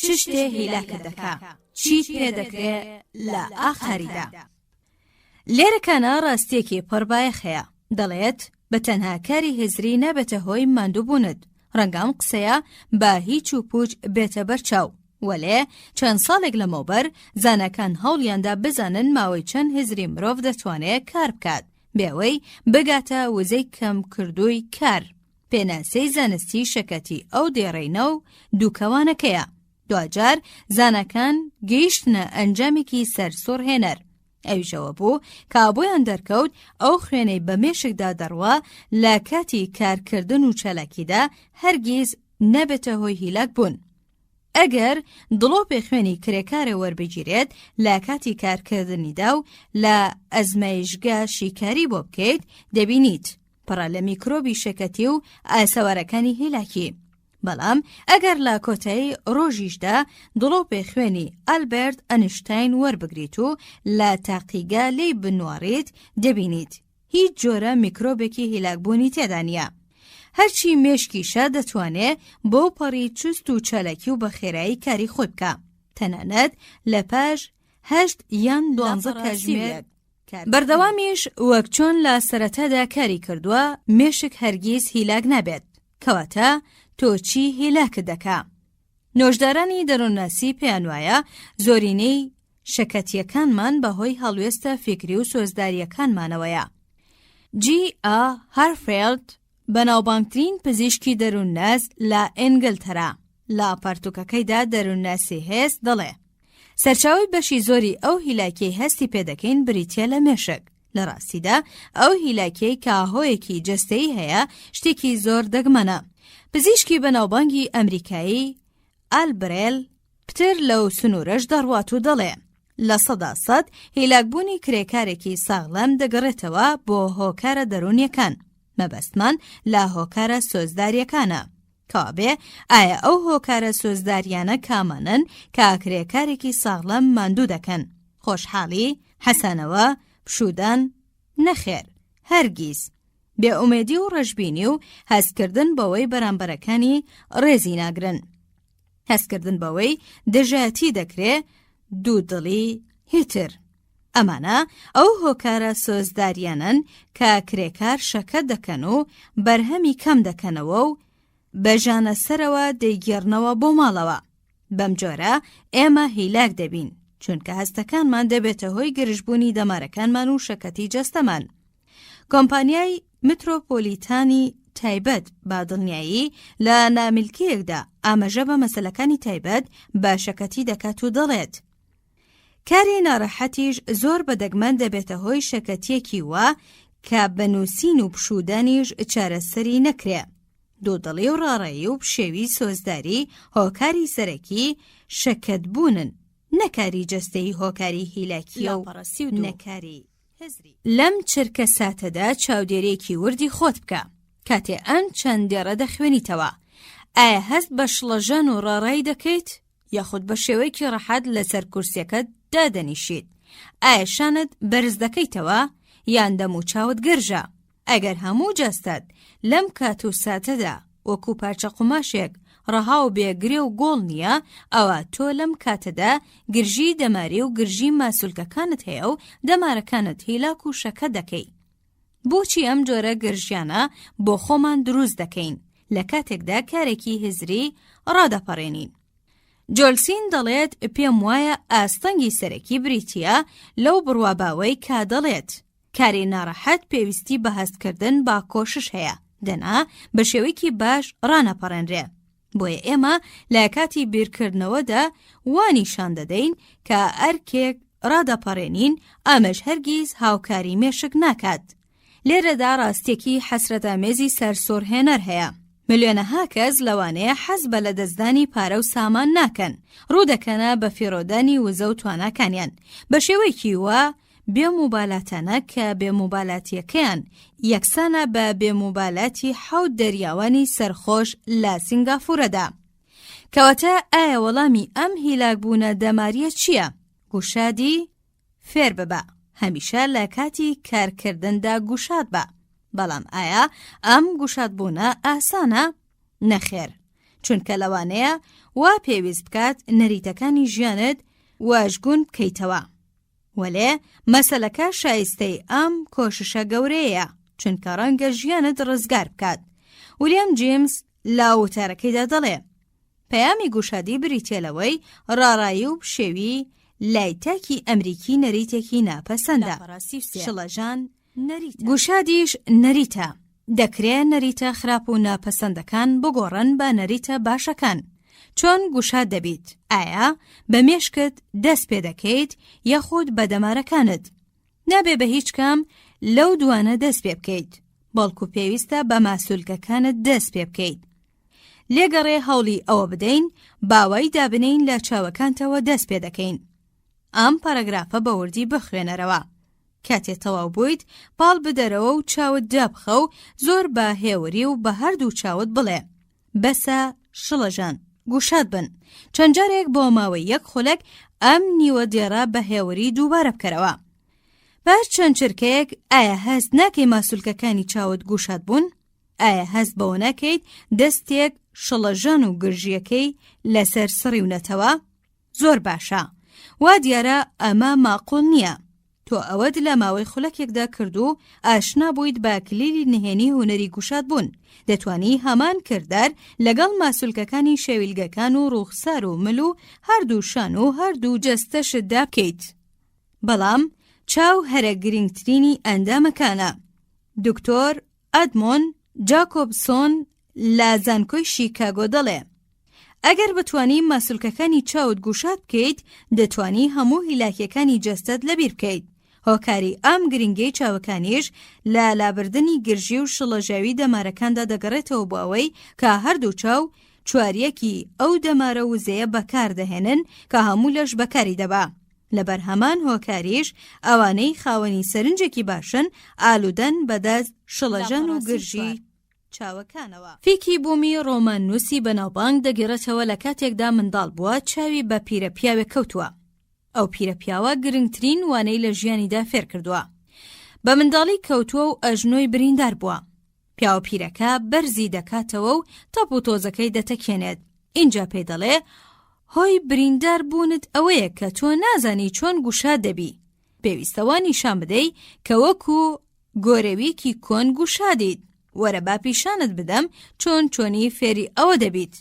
چ شتێ هیلاکت دەکا؟ چیت پێ دەکرێ لە ئاقاریدا؟ لێرەکانە ڕاستیەکی پڕ بایەخ هەیە، دەڵێت، بە تەنها کاری هزری نابێتە هۆی ماندووبوونت، ڕەنگە ئەم قسەیە بە هیچ و پووچ بێتە بەرچاو، وەلێ چەند ساڵێک لەمەوبەر زاناکان هەوڵیاندا بزانن ماوەی چەند هزری مرۆڤ دەتوانێ کار بکات بێ ئەوەی بگاتە وزەی کەمکردووی کار. پێناسەی زانستی شەکەتی ئەو دێڕەی ناو دووکەوانەکەیە. دواجار زاناکان گەیشتنە ئەنجامێکی سەرسوڕهێنەر. ئەویش ئەوە بوو کە بۆیان دەرکەوت ئەو خوێنەی بە مێشکدا دەڕوا لە کاتی کارکردن و چالاکیدا هەرگیز نابێتە هۆی هیلاک بوون. ئەگەر دڵۆپێ خوێنی کرێکارە وەربگیرێت لە کاتی کارکردنیدا و لە ئەزمایشگا شیکاری بۆ بکەیت دەبینیت پڕە لە میکرۆبی شەکەتی و ئاسەوارەکانی هیلاکی. بەڵام ئەگەر لە کۆتایی ڕۆژیشدا دڵۆپێ خوێنی ئەلبێرت ئەنشتاین وەربگریت و لە تاقیگە لێی بنواڕیت دەبینیت هیچ جۆرە میکرۆبێکی هیلاکبوونی تێدا نییە. هەرچی مێشکیشە دەتوانێ بەو پەڕی چوست و چالاکی و بە خێرایی کاری خۆی بکا تەنانەت لە پاش هەشت یان دوانزە کاژمێر بەردەوامیش وەک چۆن لە سەرەتادا کاری کردووە مێشک هەرگیز هیلاک نابێت. کەواتە تۆ چی هیلاکت دەکا؟ نۆژدارانی دەروونناسی پێیان وایە زۆرینەی شەکەتییەکانمان بە هۆی هەڵوێستە فیکری و سۆزدارییەکانمانەوەیە. جی ئا هارفێلد بەناوبانگترین پزیشکی دەروونناس لە ئینگلتەرا لە پەرتوکەکەیدا دەروونناسی هێست دەڵێ سەرچاوەی بەشی زۆری ئەو هیلاکیەی هەستی پێدەکەین بریتیە لە مێشک. لە ڕاستیدا ئەو هیلاکیەی کە هۆیەکی جەستەیی هەیە شتێکی زۆر دەگمەنە. پزیشکی بەناوبانگی ئەمریکایی ئالبرێل پتر لەو سنوورەش دەڕوات و دەڵێ 100% هیلاکبوونی کرێکارێکی ساغلەم دەگەڕێتەوە بۆ هۆکارە دەروونیەکان. مەبەستمان لە هۆکارە سۆزداریەکانە. کەوابێ ئایا ئەو هۆکارە سۆزداریانە کامانەن کە کرێکارێکی ساغڵەم ماندوو دەکەن؟ خۆشحاڵی، حەسانەوە، پشوودان؟ نەخێر، هەرگیز. بێئومێدی و ڕەشبینی و هەستکردن بەوەی بەرامبەرەکانی ڕێزی ناگرن. هەستکردن بەوەی دژایەتی دەکرێ، دوودڵی، هیتر. ئەمانە ئەو هۆکارە سۆزداریانەن کە کرێکار شەکەت دەکەن و بەرهەمی کەم دەکەنەوە و بە ژانەسەرەوە دەیگێڕنەوە بۆ ماڵەوە. بەم جۆرە ئێمە هیلاک دەبین، چونکە هەستەکانمان دەبێتە هۆی گرژبوونی دەمارەکانمان و شەکەتی جەستەمان. کۆمپانیای مترۆپۆلیتانی تایبەت بە دڵنیایی لە نامیلکەیەکدا ئاماژە بە مەسەلەکانی تایبەت بە شەکەتی دەکات و دەڵێت، کاری ناڕەحەتیش زۆر بە دەگمەن دەبێتە هۆی شەکەتییەکی وا کە بە نووسین و پشوودانیش چارەسەری نەکرێ. دوودڵی و ڕاڕایی و پشێوی سۆزداری هۆکاری سەرەکی شەکەتبوونن، نە کاری جەستەیی هۆکاری هیلاکییە و نە کاری هزری. لەم چرکە ساتەدا چاودێرییەکی وردی خۆت بکە. کاتێ ئەم چەند دێڕە دەخوێنیتەوە، ئایا هەست بە شڵەژان و ڕاڕایی دەکەیت؟ یاخود بە شێوەیەکی ڕەحەت لەسەر کورسیەکەت دادەنیشیت؟ ئایا شانت بەرز دەکەیتەوە یان دەموچاوت گرژە؟ ئەگەر هەموو جەستەت لەم کات و ساتەدا وەکو پارچە قوماشێک ڕەها و بێ گرێ و گۆڵ نییە، ئەوا تۆ لەم کاتەدا گرژی دەماری و گرژی ماسولکەکانت هەیە و دەمارەکانت هیلاک و شەکەت دەکەی. بۆچی ئەم جۆرە گرژیانە بۆ خۆمان دروست دەکەین لە کاتێکدا کارێکی هزری ڕادەپەڕێنین؟ جۆلسین دەڵێت پێم وایە ئاستەنگی سەرەکی بریتییە لەو بڕواباوەی کە دەڵێت کاری ناڕەحەت پێویستی بە هەستکردن بە کۆشش هەیە دەنا بە شێوەیەکی باش ڕانەپەڕێنرێ. بۆیە ئێمە لە کاتی بیرکردنەوەدا وا نیشان دەدەین کە ئەرکێک ڕادەپەڕێنین، ئەمەش هەرگیز هاوکاری مێشک ناکات. لێرەدا ڕاستیەکی حەسرەتئامێزی سەرسوڕهێنەر هەیە. ملیۆنەها کەس لەوانەیە حەز بە لەدەستدانی پارە و سامان ناکەن، ڕوودەکەنە بەفیڕۆدانی وزە و تواناکانیان بە شێوەیەکی وا بێ موبالاتانە کە بێ موبالاتیەکەیان یەکسانە بە بێ موبالاتی حەوت دەریاوانی سەرخۆش لە سینگافورەدا. کەواتە ئایا وەڵامی ئەم هیلاکبوونە دەماریە چییە؟ گوشادی فێر ببە، هەمیشە لە کاتی کارکردندا گوشاد بە. بەڵام ئایا ئەم گوشادبوونە ئاسانە؟ نەخێر. چونکە لەوانەیە وا پێویست بکات نەریتەکانی ژیانت واژگون بکەیتەوە. وەلێ مەسەلەکە شایستەی ئەم کۆششە گەورەیەیە، چونکە ڕەنگە ژیانت ڕزگار بکات. ولیام جیمس لە وتارەکەیدا دەڵێ، پەیامی گوشادی بریتیە لەوەی ڕاڕایی و پشێوی لای تاکی ئەمریکی نەریتێکی ناپەسەندە. شڵەژان گوشادیش نەریتە. دەکرێ نەریتە خراپ و ناپەسەندەکان بگۆڕن بە نەریتە باشەکان. چۆن گوشاد دەبیت؟ ئایا بە مێشکت دەست پێ دەکەیت یاخود بە دەمارەکانت؟ نابێ بە هیچ کام لەو دوانە دەست پێ بکەیت، بەڵکو پێویستە بە ماسولکەکانت دەست پێ بکەیت. لێگەڕێ هەوڵی ئەوە بدەین باوای دابنێین لە چاوەکانتەوە دەست پێ دەکەین. ئەم پەرەگرافە بە وردی بخوێنەرەوە. کاتێ تەواو بوویت پاڵ بدەرەوە و چاوت دابخە و زۆر بە هێوری و بە هەردوو چاوت بڵێ بەسە شڵەژان گوشاد بن چەند جارێک بۆ ماوەی یەک خولەک ئەم نیوە دێڕە بە هێوری دووبارە بکەرەوە. پاش چەند چرکەیەک ئایا هەست ناکەی ماسولکەکانی چاوت گوشاد بوون؟ ئایا هەست بەوە ناکەیت دەستێک شڵەژان و گرژییەکەی لەسەر سڕیونەتەوە؟ زۆر باشە. وا دیارە ئەمە ماقوڵ نییە. تۆ ئەوەت لە ماوەی خولەکێکدا کرد و ئاشنا بوویت بە کلیلی نهێنی هونەری گوشاد بوون. دەتوانی هەمان کردار لەگەڵ ماسولکەکانی شەویلگەکان و ڕووخسار و مل و هەردوو شان و هەردوو جەستەشتدا بکەیت. بەڵام چاو هەرە گرینگترینی ئەندامەکانە. دکتۆر ئەدمۆن جاکۆبسۆن لە زانکۆی شیکاگۆ دەڵێ، ئەگەر بتوانی ماسولکەکانی چاوت گوشاد بکەیت، دەتوانی هەموو هیلاکیەکانی جەستەت لەبیر بکەیت. هۆکاری ئەم گرنگیەی چاوەکانیش لە لابردنی گرژی و شڵەژاوی دەمارەکاندا دەگەڕێتەوە بۆ ئەوەی کە هەردوو چاو چواریەکی ئەو دەمارە وزەیە بەکاردەهێنن کە هەموو لەش بەکاری دەبا. لەبەر هەمان هۆکاریش ئەوانەی خاوەنی سەرنجێکی باشن ئالوودەن بەدەست شڵەژان و گرژی چاوەکانەوە. فیکی بومی ڕۆماننووسی بەناوبانگ دەگێڕێتەوە لە کاتێکدا منداڵ بووە چاوی بە پیرە پیاوێک کەوتووە. ئەو پیرە پیاوە گرنگترین وانەی لە ژیانیدا فێرکردووە. بە منداڵی کەوتووە و ئەژنۆی بریندار بووە. پیاوە پیرەکە بەرزی دەکاتەوە و تەپ و تۆزەکەی دەتەکێنێت. ئینجا پێی دەڵێ هۆی بریندار بوونت ئەوەیە کە تۆ نازانی چۆن گوشاد دەبی. پێویستە وا نیشان بدەی کە وەکو گۆرەویەکی کۆن گوشادیت. وەرە با پیشانت بدەم چۆن چۆنی فێری ئەوە دەبیت.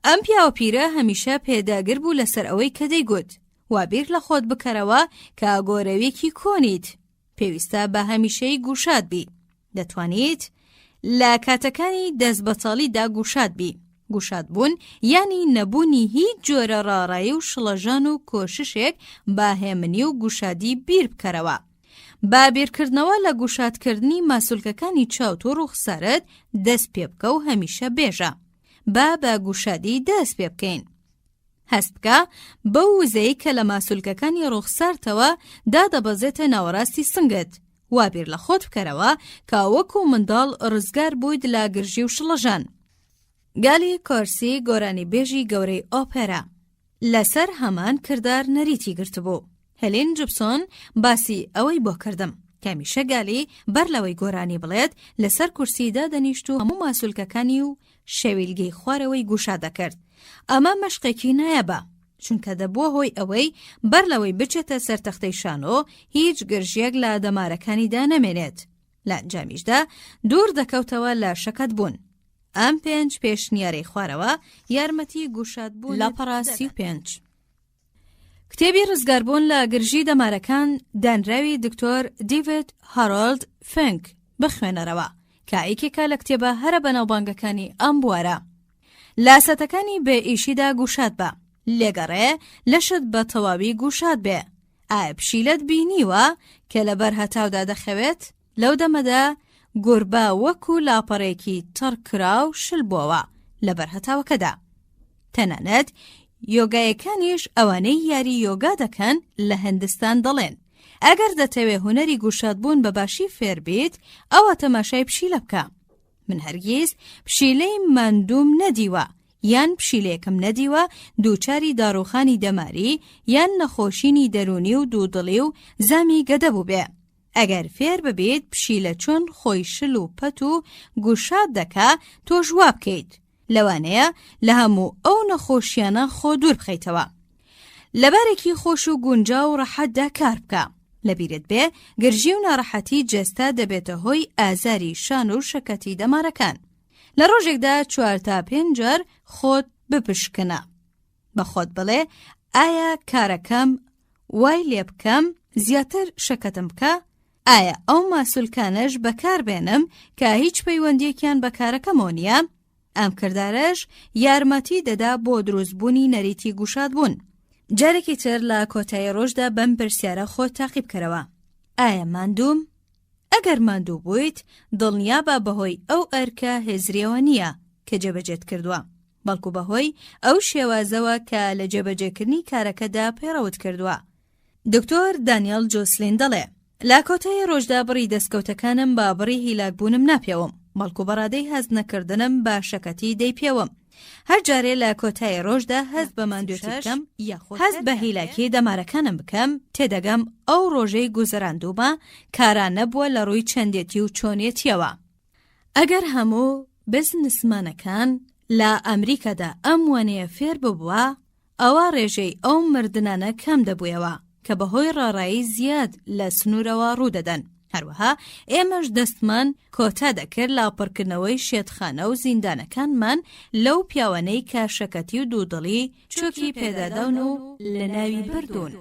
ئەم پیاوە پیرە هەمیشە پێداگر بوو لەسەر ئەوەی کە دەیگوت، وا بیر لە خۆت بکەرەوە کە گۆرەویەکی کۆنیت. پێویستە بە هەمیشەیی گوشاد بی. دەتوانیت لە کاتەکانی دەست بەتاڵیدا گوشاد بی. گوشاد بوون یانی نەبوونی هیچ جۆرە ڕاڕایی و شڵەژان و کۆششێک بە هێمنی و گوشادی بیر بکەرەوە. بە بیرکردنەوە لە گوشادکردنی ماسولکەکانی چاوت و ڕووخسارت دەست پێ بکە و هەمیشە بێژە. با بە گوشادی دەست پێ بکەین. هەست بکە بەو وزەی کە لە ماسولکەکانی ڕوخسارتەوە دادەبەزێتە ناوەڕاستی سنگت، وا بیر لە خۆت بکەرەوە کە وەکو منداڵ ڕزگار بوویت لە گرژی و شڵەژان. گالی کۆرسی گۆرانیبێژی گەورەی ئۆپێرا، لەسەر هەمان کردار نەریتی گرتبوو. هێلین جبسۆن باسی ئەوەی بۆ کردم کە هەمیشە گالی بەر لەوەی گۆرانی بڵێت لەسەر کورسی دادەنیشت و هەموو ماسولکەکانی و شەویلگەی خوارەوەی گوشا دەکرد. ئەمە مەشقێکی نایابە، چونکە دەبووە هۆی ئەوەی بەر لەوەی بچێتە سەر تەختەی شانۆ هیچ گرژییەک لە دەمارەکانیدا نەمێنێت. لە ئەنجامیشدا دوور دەکەوتەوە لە شەکەت بوون. ئەم پێنج پێشنیارەی خوارەوە یارمەتی گوشاد بوونت لاپەڕە 35. کتێبی ڕزگاربوون لە گرژی دەمارەکان دانراوی دکتۆر دیڤید هارۆلد فنک بخوێنەرەوە کە یەکێکە لە کتێبە هەرە بەناوبانگەکانی ئەم بوارە. لە ساتەکانی بێ ئیشیدا گوشاد بە. لێگەڕێ لەشت بە تەواوی گوشاد بێ. ئایا پشیلەت بینیوە کە لەبەر هەتاودا دەخەوێت؟ لەو دەمەدا گوربە وەکو لاپەڕێکی تەڕ کراو شل بۆوە لەبەر هەتاوەکەدا. تەنانەت یۆگایەکانیش ئەوانەی یاری یۆگا دەکەن لە هندستان دەڵێن ئەگەر دەتەوێ هونەری گوشادبوون بە باشی فێر بیت ئەوە تەماشای پشیلە بکە. من هەرگیز پشیلەی ماندووم نەدیوە یان پشیلەیەکم نەدیوە دووچاری داڕووخانی دەماری یان نەخۆشینی دەروونی و دوودڵی و زامی گەدە بووبێ. ئەگەر فێر ببیت پشیلە چۆن خۆی شل و پەت و گوشاد دەکا تۆش وا بکەیت. لەوانەیە لە هەموو ئەو نەخۆشیانە خۆ دوور بخەیتەوە. لە بارێکی خۆش و گونجاو و ڕەحەتدا کار بکە. لەبیرت بێ گرژی و ناڕەحەتی جەستە دەبێتە هۆی ئازاری شان و شەکەتی دەمارەکان. لە ڕۆژێکدا چوار تا پێنج جار خۆت بپشکنە. بە خۆت بڵێ ئایا کارەکەم وای لێ بکەم زیاتر شەکەتم بکە؟ ئایا ئەو ماسولکانەش بەکار بێنم کە هیچ پەیوەندیەکیان بە کارەکەمەوە نییە؟ ئەم کردارەش یارمەتی دەدا بۆ دروستبوونی نەریتی گوشادبوون. جارێکی تر لە کۆتایی ڕۆژدا بەم پرسیارە خۆت تاقی بکەرەوە، ئایا ماندووم؟ ئەگەر ماندوو بوویت، دڵنیابە بەهۆی ئەو ئەرکە هزریەوە نییە کە جێبەجێت کردووە، بەڵکو بەهۆی ئەو شێوازەوە کە لە جێبەجێکردنی کارەکەدا پەیڕەوت کردووە. دکتۆر دانیەڵ جۆسلین دەڵێ، لە کۆتایی ڕۆژدا بڕی دەستکەوتەکانم بە بڕی هیلاکبوونم ناپێوم، بەڵکو بە ڕادەی هەست نەکردنم بە شەکەتی دەیپێوم. هەر جارێ لە کۆتایی ڕۆژدا هەست بە ماندوێتی بکەم، هەست بە هیلاکی دەمارەکانم بکەم، تێدەگەم ئەو ڕۆژەی گوزەراندوومە کارا نەبووە لە ڕووی چەندێتی و چۆنێتییەوە. ئەگەر هەموو بزنسمانەکان لە ئەمریکادا ئەم وانەیە فێر ببووە، ئەوا ڕێژەی ئەو مردنانە کەم دەبوویەوە کە بەهۆی ڕاڕایی زیاد لە سنوورەوە ڕوودەدەن، هەروەها ئێمەش دەستمان کۆتا دەکرد لە پڕکردنەوەی شێتخانە و زیندانەکانمان لەو پیاوانەی کە شەکەتی و دوودڵی چۆکی پێداداون و لەناوی بردوون.